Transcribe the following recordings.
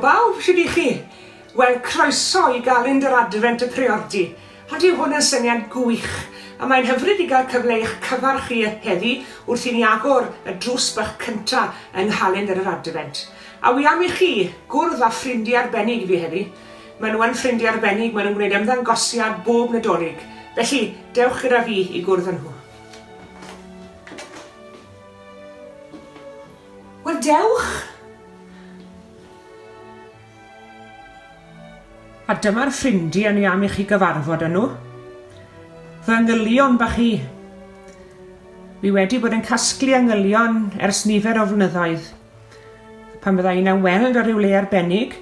bawb, shwd i chi? Wel, croeso i galendr Adfent y Priordy. Ond yw hwn yn syniad gwych, a mae'n hyfryd i gael cyfle i'ch cyfarch chi heddi wrth i ni agor y drws bach cynta yng nghalendr yr Adfent. A wi am i chi gwrdd â ffrindiau arbennig i fi heddi. Maen nhw yn ffrindiau arbennig, maen nhw'n gwneud ymddangosiad bob Nadolig. Felly, dewch gyda fi i gwrdd â nhw. Wel, dewch! A dyma'r ffrindiau ni am i chi gyfarfod â nhw. Fy angylion bach i. Fi wedi bod yn casglu angylion ers nifer o flynyddoedd. Pan fydda i'n ymweld â rhyw le arbennig,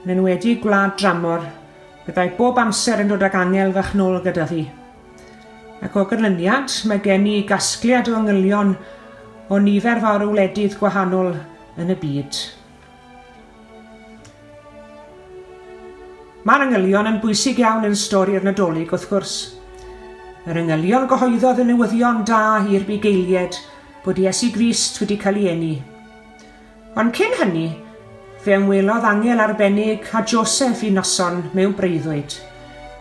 yn enwedig gwlad dramor, byddai bob amser yn dod ag angel fach nôl gyda fi. Ac o ganlyniad, mae gen i gasgliad o angylion o nifer fawr o wledydd gwahanol yn y byd. Mae'r angylion yn bwysig iawn yn stori'r Nadolig, wrth gwrs. Yr angylion gyhoeddodd y newyddion da i'r bugeilied bod Iesu Grist wedi cael ei eni. Ond cyn hynny, fe ymwelodd angel arbennig â Joseff un noson mewn breuddwyd,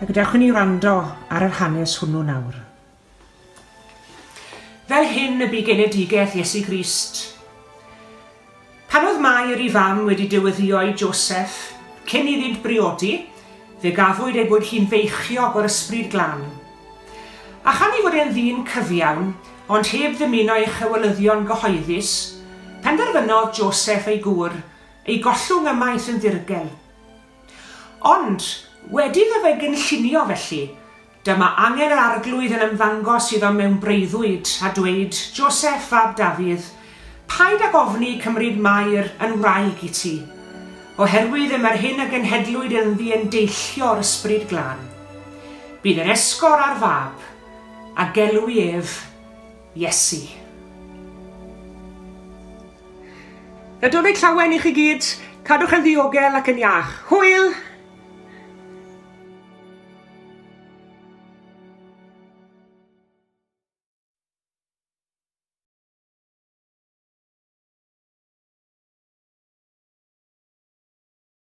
a gadewch i ni wrando ar yr hanes hwnnw nawr. Fel hyn y bu genedigaeth Iesu Grist. Pan oedd Mair ei fam wedi dyweddïo i Joseff, cyn iddynt briodi, fe gafwyd ei bod hi'n feichiog o'r Ysbryd Glân. A chan ei fod e'n ddyn cyfiawn, ond heb ddymuno ei chywilyddion gyhoeddus, penderfynodd Joseff ei gŵr, ei gollwng ymaith yn ddirgel. Ond, wedi iddo fe gynllunio felly, dyma angel yr Arglwydd yn ymddangos iddo mewn breuddwyd, a dweud, Joseff, fab Dafydd, paid ag ofni cymryd Mair yn wraig i ti, oherwydd y mae'r hyn a genhedlwyd ynddi yn deillio o'r Ysbryd Glân. Bydd yn esgor ar fab, a gelwi ef Iesu. Nadolig Llawen i chi gyd, cadwch yn ddiogel ac yn iach. Hwyl!